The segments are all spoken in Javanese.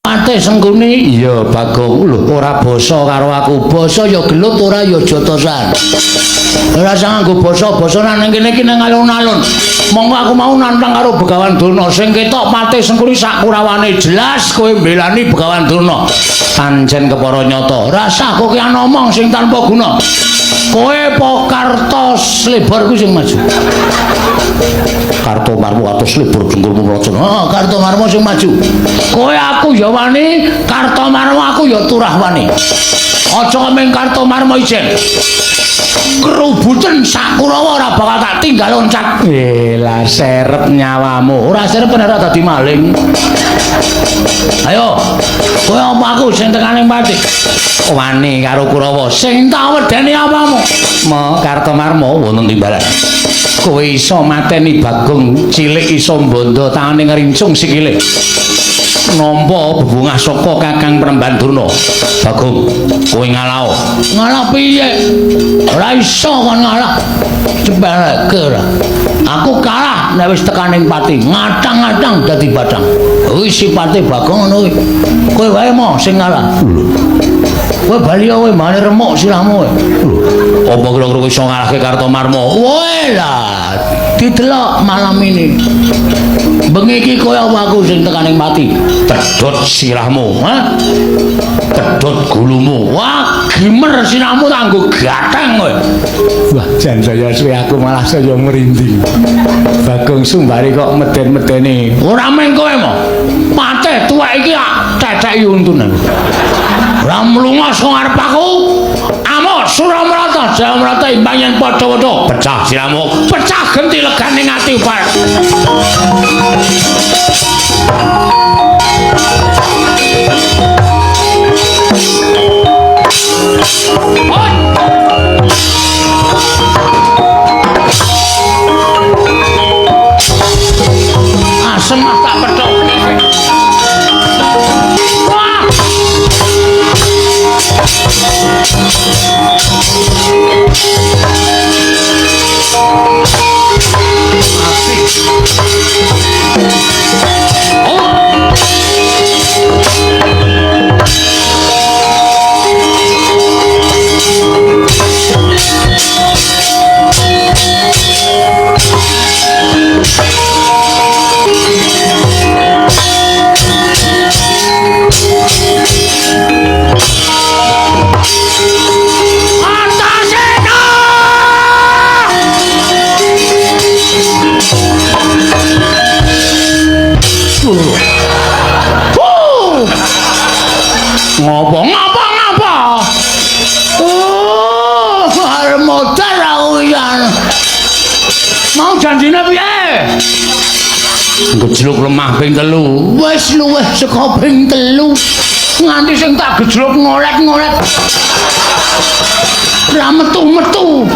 Patih Sengkuni? Iya, Bagong. Lho, ora basa karo aku. Basa ya gelut, ora ya jotosan. Ora usah nganggo basa-basa nang kene iki nang alun-alun. Monggo aku mau nantang karo Begawan Durna. Sing ketok Patih Sengkuni sak kurawane jelas kowe mbelani Begawan Durna. Pancen kepara nyata. Rasah kowe ngomong sing tanpa guna. Kowe po Karto Slebor kuwi sing maju. Karto Marmo atus lebur dengkulmu mlocon. Oh, Karto Marmo sing maju. Kowe aku ya wani, Karto Marmo aku ya turah wani. Aja ming Karto Marmo ijen. Kerubuten sak Kurawa ora bakal tak tinggal loncat. Lah serep nyawamu. Ora serep ora dadi maling. Ayo, kowe apa aku sing tekaning pati? Wani karo Kurawa. Sing tak wedeni apamu? Mo Karto Marmo wonten timbalan. Kowe iso mateni Bagong cilik iso mbondo tangane ngrincung sikile. Nampa bebungah saka Kakang Premban Durna. Bagong, kowe ngalah. Ngalah piye? Ora iso kon ngalah. Cepeleke ora. Aku kalah nek wis tekaning pati, ngatang-ngatang dadi bathang. Kuwi sipate Bagong ngono kuwi. Kowe wae mo sing ngalah. Lho. Kowe bali kowe mane remuk sirahmu kowe. Lho, apa kira-kira kowe iso ngalahke Kartomarmo? Woe lah, didelok malam ini. Bengi iki kowe apa aku sing tekaning pati? Pedhot sirahmu, ha? Pedhot gulumu. Wah, gimer sirahmu tak nggo gateng kowe. Wah, jan saya suwe aku malah saya merinding. Bagong Sumbari kok meden-medeni. Ora meng kowe mo. Patih tuwek iki ceceki untune. Ora mlunga saka ngarep aku. Amuk Suramrata, Jayamrata imbang yen padha-padha pecah sirahmu, pecah genti legane ati upar. Asem ah tak petok. Wah! Antasena! Ngopo ngopo ngopo? Oh, arep modar aku yan. Mau janjine piye? Gejluk lemah ping 3. Wis luwih saka ping 3. Nganti sing tak gejluk ngolet-ngolet. Ora metu-metu.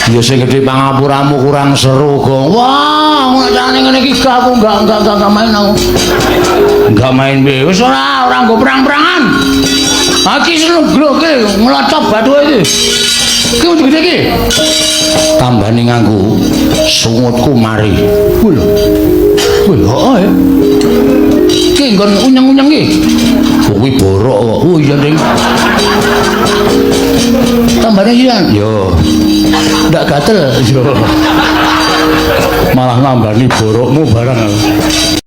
Ya sing gedhe pangapuramu kurang seru, Gong. Wah, ngono carane ngene iki gak aku enggak main aku. Enggak main piye? Wis ora nggo perang-perangan. Iki seneng gloke nglocop bathuke iki. Iki gede iki. Tambane nganggo sungutku mari. Kuwi lho. Kuwi heeh. Iki nggon unyeng-unyeng iki. Kuwi borok kok. Oh iya, Ding. Tambane iki yo. Ndak gatel yo. Malah nambani borokmu barang.